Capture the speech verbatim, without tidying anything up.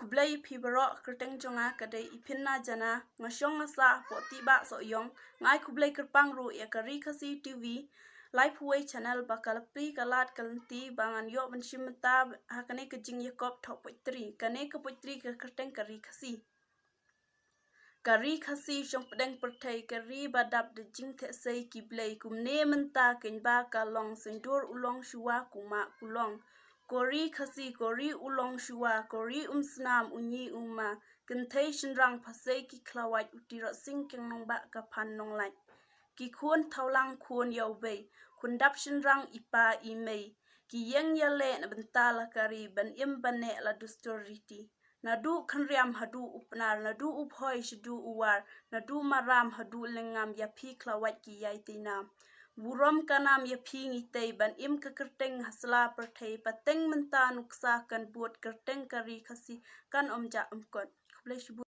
Khublei ïa phi baroh, kyrteng jong nga ka dei i Phinna Jana, nga shong nga sah hapoh Tibah Sohiong. Nga ai khublei kyrpang ruh ïa ka Ri Khasi T V, Laiphew Wei Channel ba ka la plie ka lad ka lynti ba ngan ïoh ban shim bynta ha kane ka jingïakop thoh poetry. Kane ka poetry ka kyrteng Ka Ri Khasi. Ka Ri Khasi shong pdeng pyrthei, ka ri ba dap da jingtheh sei ki blei, kumne mynta kein ba ka long, sngewdur u long shuwa, kumah ku long. Ko Ri Khasi, ko ri u long shuwa, ko ri um snam, u nyi u ma, kynthei shynrang phasei ki khlawait, u tirot sing kiang nongbah ka phan nonglait. Ki khun thawlang khun ïawbei, khun dap shynrang i pa i mei, ki ïeng ïaleh na bynta la ka ri, ban im ban neh la dustur riti. Naduh khynriam haduh u Pnar, naduh u Bhoi shaduh u War, naduh Maram haduh Lyngngam, ïa phi khlawait ki ïai tei nam. Burom ka nam ïa phi ngi tei, ban im ka kyrteng ha sla pyrthei, pateng mynta nuksa kan bud, kyrteng ka Ri Khasi kan ym jah ym kot. Khublei shibun.